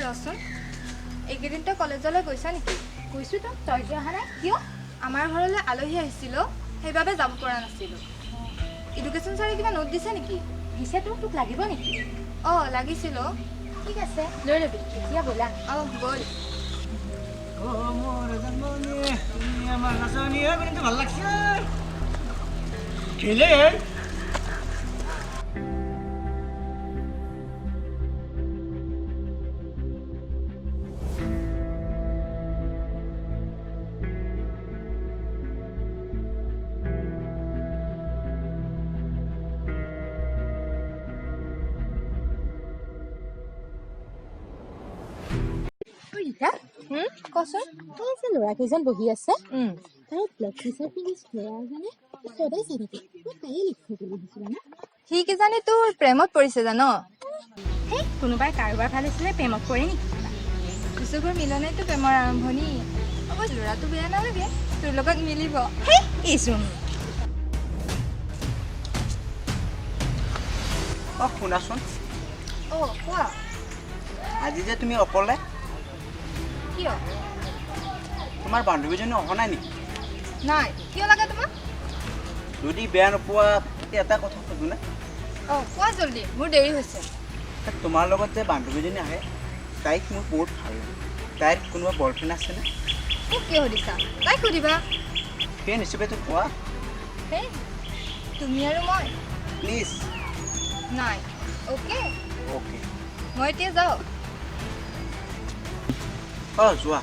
ৰচোন, এইকেইদিন তই কলেজলৈ গৈছা নেকি? গৈছোঁ তো, তই যে অহা নাই কিয়? আমাৰ ঘৰলৈ আলহী আহিছিল, সেইবাবে যাব পৰা নাছিলোঁ। এডুকেশ্যন ছাৰে কিবা নোট দিছে নেকি? দিছেতো, তোক লাগিব নেকি? অঁ, লাগিছিল। ঠিক আছে, লৈ ল'বি। এতিয়া ব'লা। অঁ, ব'ল। কচোন। এই যে ল'ৰা কেইজন বহি আছে, তাৰে ব্লেক টি চাৰ্ট পিন্ধি ল'ৰাজনে সদায় চাই থাকে। মই তায়ে লক্ষ্য কৰি আহিছো জানা। সি কিজানি তোৰ প্ৰেমত পৰিছে জান। সেই কোনোবাই কাৰোবাৰ ভাল আছিলে প্ৰেমত পৰে নেকি? দুচকুৰ মিলনেইতো প্ৰেমৰ আৰম্ভণি। অৱশ্যে ল'ৰাটো বেয়া নালাগে, তোৰ লগত মিলিব। সেই এইচোন। অঁ, শুনাচোন। অঁ, কোৱা। আজি যে তুমি অকলে? কিয়? তোমাৰ বান্ধৱীজনী অহা নাই নেকি? নাই। কিয় লাগে তোমাক? যদি বেয়া নোপোৱা এটা কথা সুধোনে? অঁ, কোৱা জল্দি, মোৰ দেৰি হৈছে। তোমাৰ লগত যে বান্ধৱীজনী আহে, তাইক মোৰ বহুত ভাল লাগে। তাইৰ কোনোবা বয়ফ্ৰেণ্ড আছেনে? মোক কিয় সুধিছা? তাইক সুধিবা। সেই নিশ্চয়তো কোৱা। সেই তুমি আৰু মই। প্লিজ। নাই। অ'কে। অ'কে। মই এতিয়া যাওঁ। অঁ, যোৱা।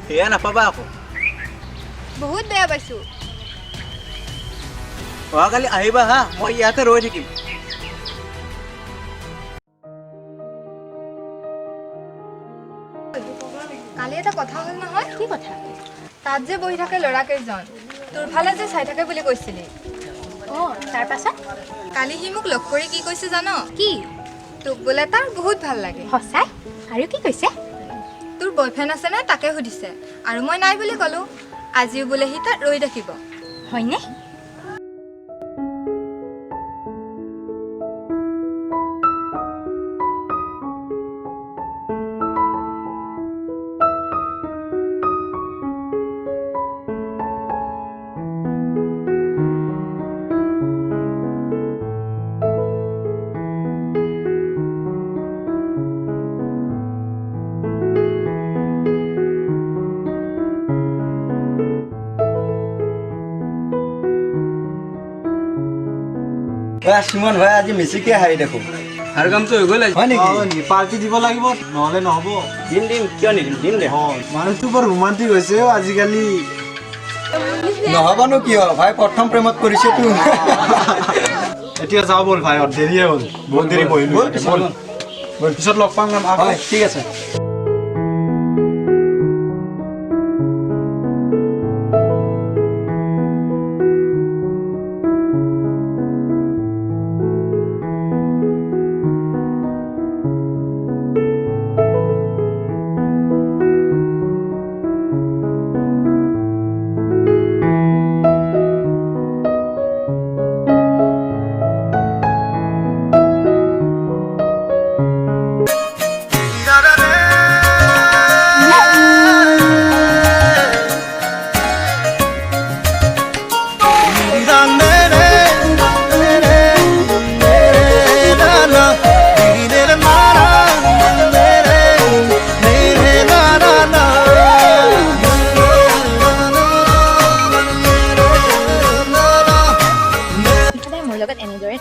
সেয়া নাপাবা আকৌ। বহুত বেয়া পাইছোঁ। অহাকালি আহিবা হা, মই ইয়াতে ৰৈ থাকিম। কালি এটা কথা হ'ল নহয়। কি কথা? তাত যে বহি থাকে ল'ৰা কেইজন, তোৰ ফালে যে চাই থাকে বুলি কৈছিলি। অঁ, তাৰ পাছত? কালি সি মোক লগ কৰি কি কৈছে জান? কি? তোক বোলে তাৰ বহুত ভাল লাগে। সঁচাই? আৰু কি কৈছে? তোৰ বয়ফ্ৰেণ্ড আছে নে তাকে সুধিছে, আৰু মই নাই বুলি ক'লোঁ। আজিও বোলে সি তাত ৰৈ থাকিব। হয়নে? সুমন ভাই, আজি মিচিকে হাৰি দেখো। আৰু কামটো হৈ গ'ল। হয় নেকি? পাৰ্টি দিব লাগিব, নহ'লে নহ'ব। দিম দিম, কিয় নিদিম, দিম দে। মানুহটো বৰ ৰোমান্টিক হৈছে আজিকালি। নহ'বনো কিয় ভাই, প্ৰথম প্ৰেমত পৰিছে তো। এতিয়া যাওঁ ব'ল ভাই, দেৰিয়ে হ'ল, বহুত দেৰি বহিলোঁ। ব'ল, পিছত লগ পাম। হয়, ঠিক আছে।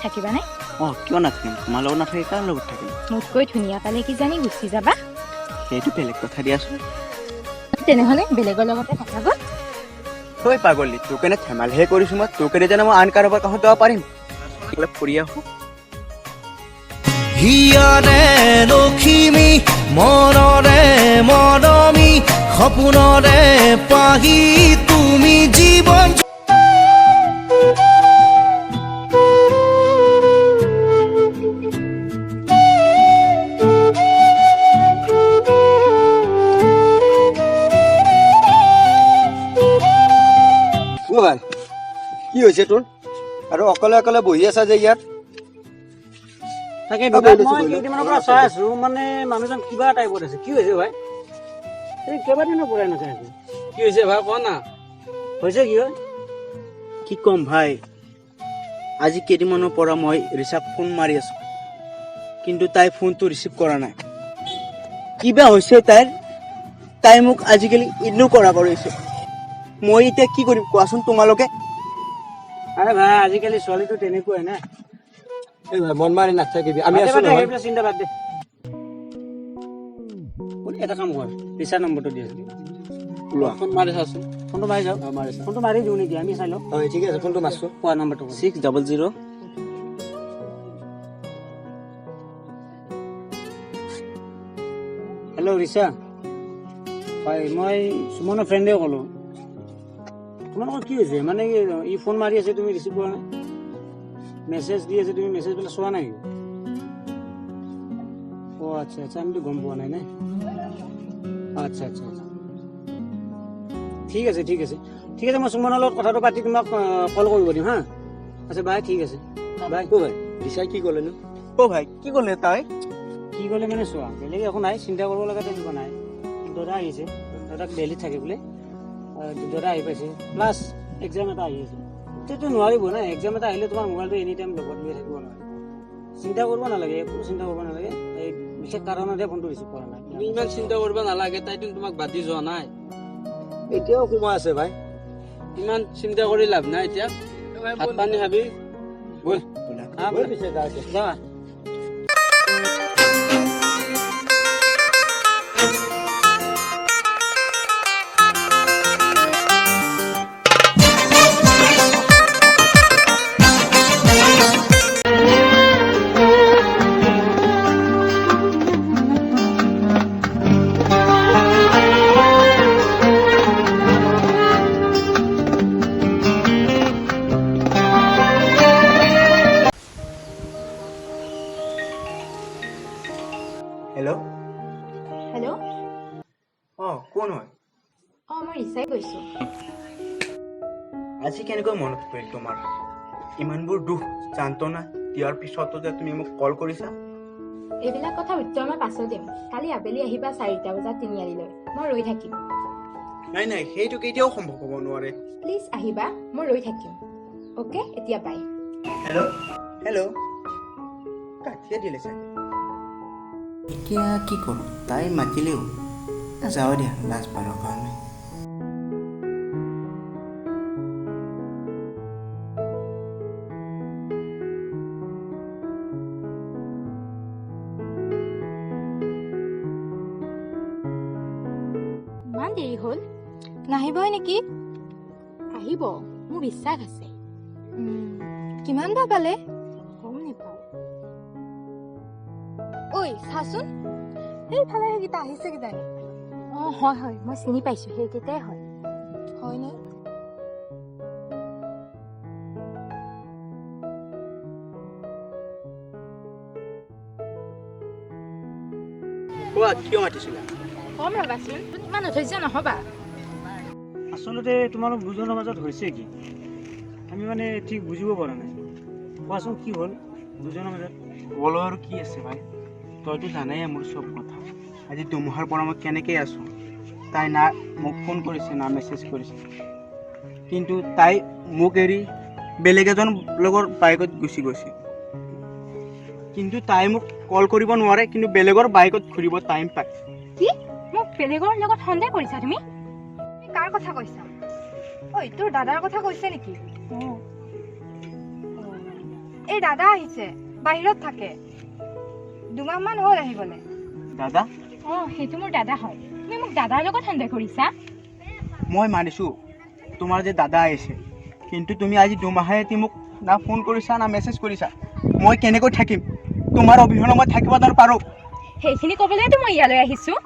থাকিবানে? অঁ, কিয় নাথাকিম, তোমাৰ লগত নাথাকি কাৰ লগত থাকিম? মোতকৈ ধুনীয়া পালে কিজানি গুচি যাবা। সেইটো বেলেগ কথা দিয়াচোন। তেনেহ'লে বেলেগৰ লগতে থাকা গ'ল। ঐ পাগলী, তোক এনে ধেমালিহে কৰিছোঁ মই। তোক এনে জানো মই আন কাৰোবাৰ কাষত যাব পাৰিম? অলপ ফুৰি আহোঁ। হিয়াৰে লখিমী, মনৰে মৰমী, সপোনৰে পাহি তুমি জীৱন। ভাই, কি হৈছে তোৰ? আৰু অকলে অকলে বহি আছা যে ইয়াত? তাকে মই কেইদিনমানৰ পৰা চাই আছো, মানে মানুহজন কিবা টাইপত আছে। কি হৈছে ভাই? এই কেইবাদিনৰ পৰাই নাচাই আছো। কি হৈছে ভাই ক না? হৈছে কি হয়? কি ক'ম ভাই, আজি কেইদিনমানৰ পৰা মই ৰিচাক ফোন মাৰি আছো, কিন্তু তাই ফোনটো ৰিচিভ কৰা নাই। কিবা হৈছে তাইৰ, তাই মোক আজিকালি ইগনোৰ কৰা কৰিছে। মই এতিয়া কি কৰিম কোৱাচোন তোমালোকে? আৰে ভাই, আজিকালি ছোৱালীটো তেনেকুৱাই না। এই ভাই, মন মাৰি নাথাকিবি, আমি আছো নহয়। সেইবিলাক চিন্তা বাদ দে। এটা কাম কৰ, ৰিচাৰ নম্বৰটো দি আছো, লোৱা। ফোন মাৰি চাচোন। ফোনটো মাৰি যাওক। মাৰি চাওঁ। ফোনটো মাৰি দিওঁ নেকি? আমি চাই লওঁ। হয়, ঠিকে আছে, ফোনটো মাৰছো। কোৱা নম্বৰটো। 600। হেল্ল' ৰিচা, হয়, মই সুমনৰ ফ্ৰেণ্ডে ক'লোঁ। তোমালোকৰ কি হৈছে? মানে কি, ই ফোন মাৰি আছে, তুমি ৰিচিভ কৰা নাই, মেছেজ দি আছে, তুমি মেছেজবিলাক চোৱা নাই নেকি? অ' আচ্ছা আচ্ছা, আমিতো গম পোৱা নাই নে। আচ্ছা আচ্ছা আচ্ছা, ঠিক আছে ঠিক আছে ঠিক আছে, মই সুমনৰ লগত কথাটো পাতি তোমাক কল কৰিব দিম। হা, আচ্ছা বাই, ঠিক আছে বাই। অ' ভাই, ৰিচাই কি ক'লেনো? অ' ভাই, কি ক'লে তাই? কি ক'লে মানে চোৱা, বেলেগ একো নাই, চিন্তা কৰিব লগা তেনেকুৱা নাই। দাদা আহিছে, দাদাক দেলহিত থাকে বোলে, দাদা আহি পাইছে, প্লাছ এক্সাম এটা আহি আছে। এইটোতো নোৱাৰিব না, এক্সাম এটা আহিলে তোমাৰ মোবাইলটো এনি টাইম লগত লৈ থাকিব নোৱাৰে। চিন্তা কৰিব নালাগে, একো চিন্তা কৰিব নালাগে। এই বিশেষ কাৰণতহে ফোনটো ৰিচিভ কৰা নাই। তুমি ইমান চিন্তা কৰিব নালাগে, তাইতো তোমাক বাদ দি যোৱা নাই। এতিয়াও সোমাই আছে ভাই। ইমান চিন্তা কৰি লাভ নাই এতিয়া। ভাত পানী খাবি, ব'ল। ব'ল পিছে যা এতিয়া। যা। হেল্ল'। হেল্ল'। অঁ, কোন হয়? অঁ, মই ৰিচাই কৈছোঁ। আজি কেনেকৈ মনত পৰিল তোমাৰ? ইমানবোৰ দুখ যান্ত্ৰণা দিয়াৰ পিছতো যে তুমি মোক কল কৰিছা। এইবিলাক কথা উত্তৰ মই পাছত দিম। কালি আবেলি আহিবা 4টা বজাত তিনিআলিলৈ, মই ৰৈ থাকিম। নাই নাই, সেইটো কেতিয়াও সম্ভৱ হ'ব নোৱাৰে। প্লিজ আহিবা, মই ৰৈ থাকিম। অ'কে, এতিয়া বাই। হেল্ল' হেল্ল', কাটিয়ে দিলে চাগে। এতিয়া কি কৰোঁ? তাই মাতিলেও যাওঁ দিয়া, লাজ পাৰৰ কাৰণে। ইমান দেৰি হ'ল, নাহিবই নেকি? আহিব, মোৰ বিশ্বাস আছে। কিমান বা পালে? গম নেপাওঁ। ঐ চাচোন, সেইফালে সেইকেইটা আহিছে কিজানি। অঁ হয় হয়, মই চিনি পাইছোঁ, সেইকেইটাই হয়। হয়নে? কোৱা, কিয় মাতিছিলা? কম ৰ'বাচোন, ইমান অধৈৰ্য নহ'বা। আচলতে তোমালোক দুজনৰ মাজত হৈছে কি, আমি মানে ঠিক বুজিব পৰা নাই। কোৱাচোন কি হ'ল দুজনৰ মাজত? ক'বলৈ আৰু কি আছে ভাই, তইতো জানাই মোৰ চব কথা। আজি দুমাহৰ পৰা মই কেনেকৈ আছোঁ, তাই না মোক ফোন কৰিছে না মেছেজ কৰিছে, কিন্তু তাই মোক এৰি বেলেগ এজন লগৰ বাইকত গুচি গৈছে। কিন্তু তাই মোক কল কৰিব নোৱাৰে, কিন্তু বেলেগৰ বাইকত ঘূৰিব টাইম পায়। কি, মোক বেলেগৰ লগত সন্দেহ কৰিছা তুমি? তুমি কাৰ কথা কৈছা? ঐ, তোৰ দাদাৰ কথা কৈছে নেকি? এই দাদা আহিছে, বাহিৰত থাকে, দুমাহমান হ'ল আহিবলৈ। দাদা? অঁ, সেইটো মোৰ দাদা হয়। তুমি মোক দাদাৰ লগত সন্দেহ কৰিছা? মই মানিছোঁ তোমাৰ যে দাদা আহিছে, কিন্তু তুমি আজি দুমাহে এটি মোক না ফোন কৰিছা না মেছেজ কৰিছা। মই কেনেকৈ থাকিম? তোমাৰ অবিহনে মই থাকিব জানো পাৰোঁ? সেইখিনি ক'বলৈতো মই ইয়ালৈ আহিছোঁ।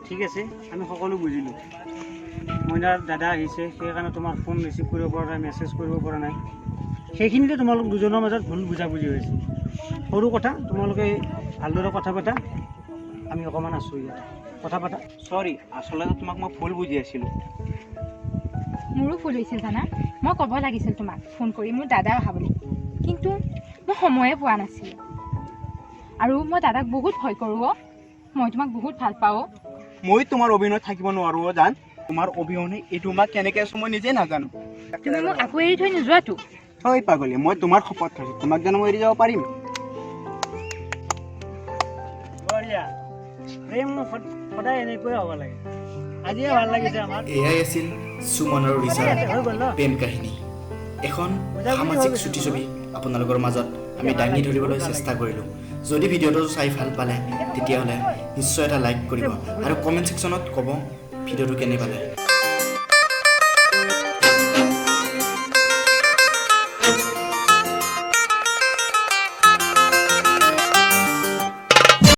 ঠিক আছে, আমি সকলো বুজিলোঁ। মইনাৰ দাদা আহিছে, সেইকাৰণে তোমাৰ ফোন ৰিচিভ কৰিব পৰা নাই, মেছেজ কৰিব পৰা নাই। সেইখিনিতে তোমালোক দুজনৰ মাজত ভুল বুজাবুজি হৈছে। সৰু কথা, তোমালোকে ভালদৰে কথা পাতা, আমি অকণমান আছোঁ ইয়াত, কথা পাতা। চৰি, আচলতে তোমাক মই ভুল বুজি আছিলোঁ। মোৰো ভুল হৈছিল জানা, মই ক'ব লাগিছিল তোমাক ফোন কৰি মোৰ দাদা অহা বুলি, কিন্তু মই সময়ে পোৱা নাছিলোঁ। আৰু মই দাদাক বহুত ভয় কৰোঁ অ'। মই তোমাক বহুত ভাল পাওঁ অ'। মই তোমাৰ অবিহনে থাকিব নোৱাৰো অ' জান। তোমাৰ অবিহনে এইটো মাহ কেনেকে আছো মই নিজে নাজানো। তুমি মোক আকৌ এৰি থৈ নোযোৱাতো? ঐ পাগলী, মই তোমাৰ শপত খাইছো, তোমাক জানো মই এৰি যাব পাৰিম? বঢ়িয়া, প্ৰেম সদায় এনেকুৱাই হ'ব লাগে। আজিয়ে ভাল লাগিছে আমাৰ। এয়াই আছিল সুমন আৰু ৰিচাৰ হৈ গ'ল ন? প্ৰেম কাহিনী। এখন সামাজিক চুটি ছবি আপোনালোকৰ মাজত আমি দাঙি ধৰিবলৈ চেষ্টা কৰিলোঁ। যদি ভিডিঅ'টো চাই ভাল পালে, তেতিয়াহ'লে নিশ্চয় এটা লাইক কৰিব আৰু কমেণ্ট ছেকশ্যনত ক'ব ভিডিঅ'টো কেনে পালে।